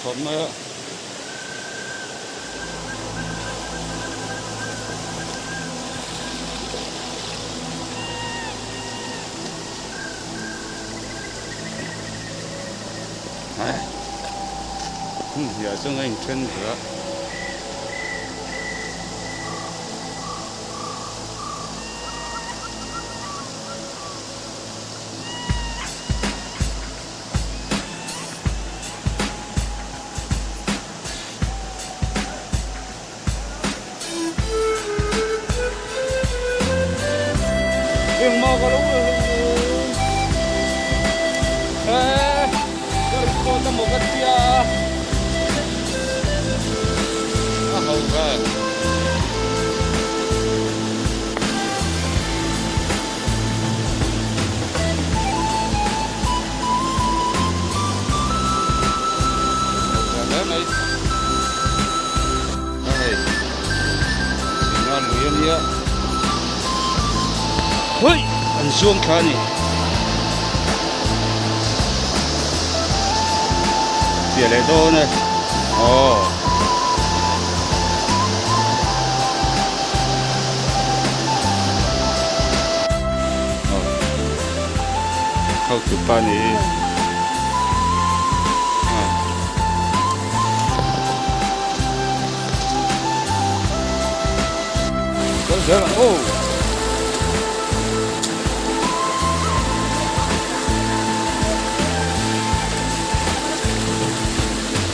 khawp mai a. Hmun hniah chuan a inthen ber a. Engmah ka lo eh ka record a maw ka tia a ho ka. Hle mai a hei singa lui a nia hawi an zuang thla a ni fiah leh dawn e aw. Hotu pa ni kal zel ang aw.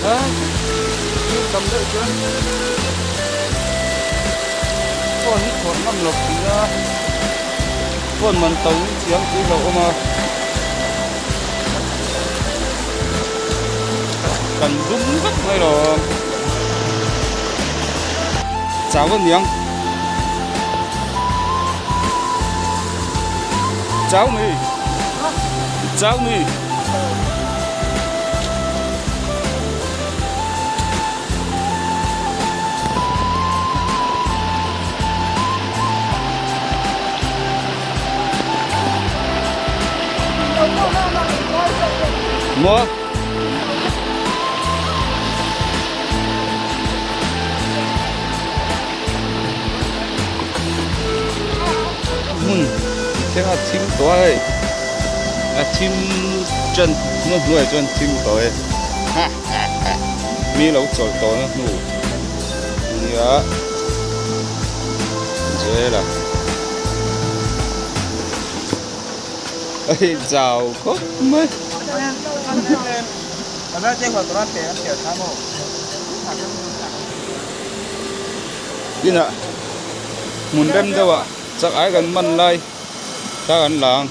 Ha tam deuh chuan phone hi khawrh ngam lo tih a phone man to chiang si lo awm a kan dum vek mai lo chau a niang chau mi chau mi. Maw? Hmun thleng a thim tawh a hei a thim tan na hnuaiah chuan thim tawh e ha ha ha mi lo chawlh tawh na hnu nia zel a hei chau khawp mai. Inah hmun rem deuh ah chak ai kan man lai thla kan la ang.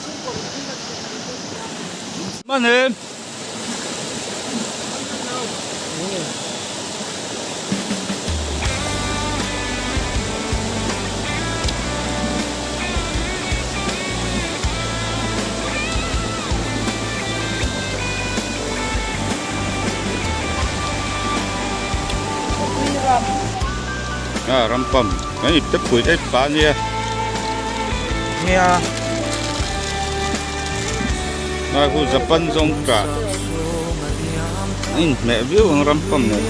Man em. A ram pam kan ip te pui daih pah ania. Nia. Ngai khu Japan zawng kah a inhmeh viau ang ram pam nen.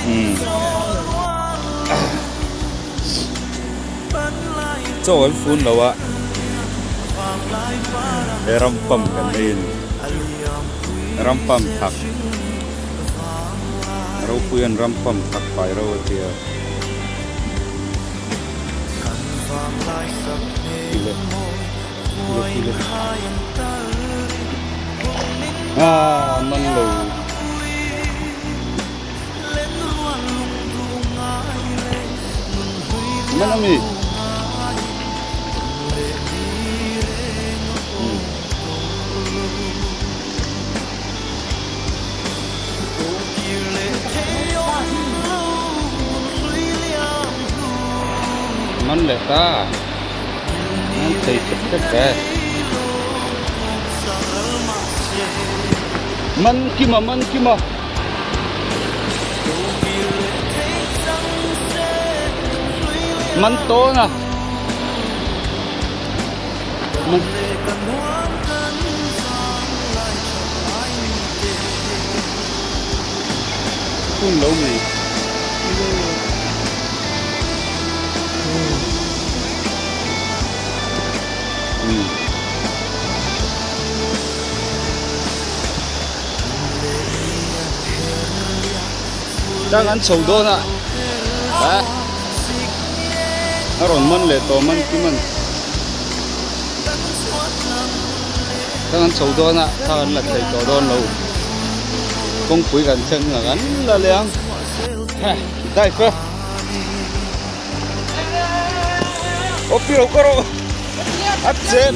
Umm. Chaw an fun lo a he ram pam kan nei a ni ram pam thak ropui an ram pam thak fai ro a tia kile kile kile ah man lo. Man ami. Man leh ta. Man thei khep khep ve. Man kima man kima. Man tawn a man. hun lo mi. Tang an chho dawn a a a rawn man leh tawh man kim an tang an chho dawn a thla an la thei tawh dawn lo kawngpui kan thlen hunah kan la leh ang dive a aw pi lo ka rawh a chen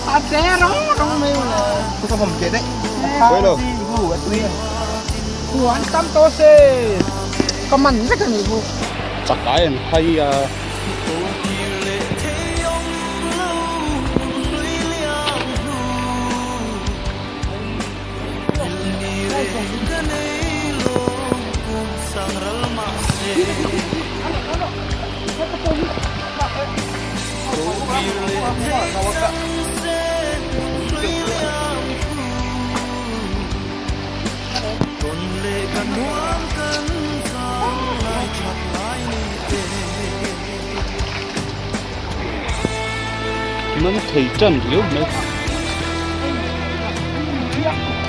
A che rong rong mai le. Tôi không chết đấy. Quay đâu? An tam to se. Ka man vek ani bu. Chak ai an khai a. Man thei tan riau mai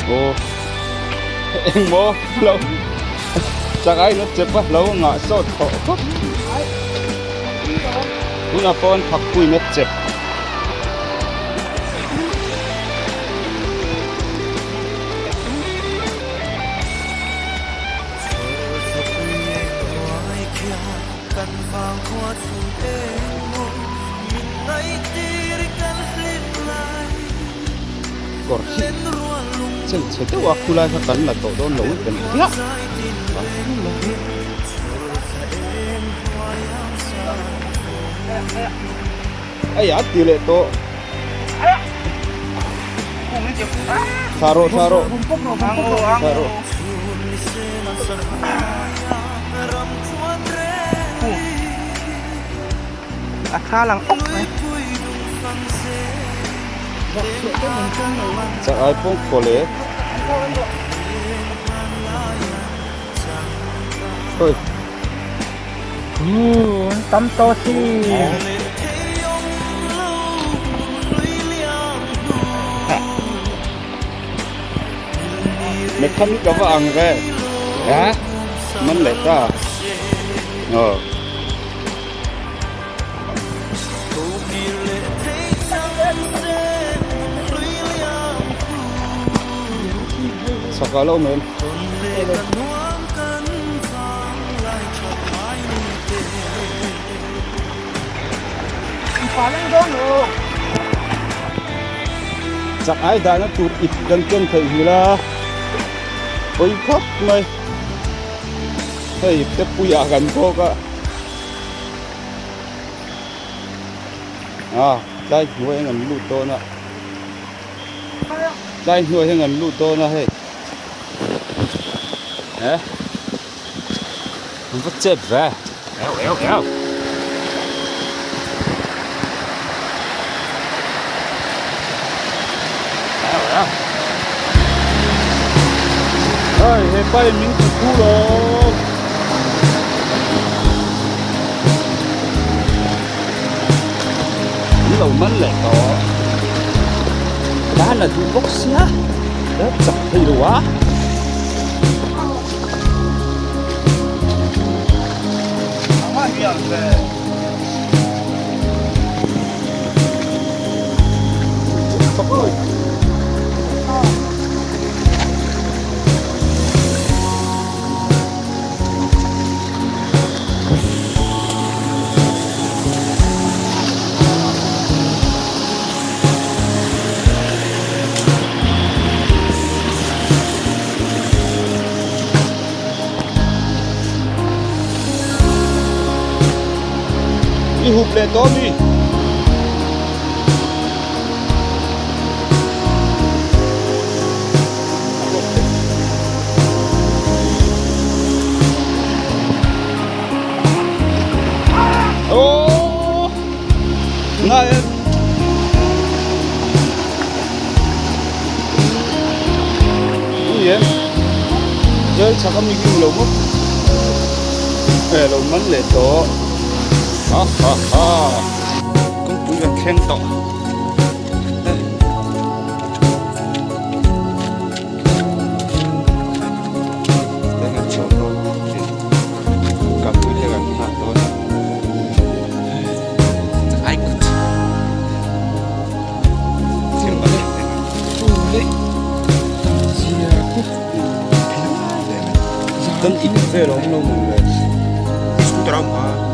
aw engmaw lo chak ai nó chep a lo ngah sawt thawh khawp tunah pawh an phak pui na chep. Kawr hi chen chhe deuh a khulai kha kan la tawh dawn lo kan ti a ai a ti leh tawh thla rawh thla rawh thla rawh. A tha lang awk mai. Chak ai pawng khaw le. Oi. Tam to si. Mechanic a va ang ve. Ha? Man leh ta. Aw. Chak a lo awm em? Chak ai dahna tur ip kan ken theih hmel a, pawi khawp mai. Hei ip te puiah kan bawk a. A tlai hnuai hian an lut dawn a tlai hnuai hian an lut dawn a hei eh an va chet ve eu eu eu eu eu hei hepa in min ti thu lo. An lo man leh tawh tan a duh bawk sia a chak thei lo a. I hup leh tawh ami. hian Ni e Jail chhak ami khi lo maw e lo man leh tawh ha ha ha kawngpui kan thleng tawh. Kan in vel a awm lo maw le? Scooter a awm kha.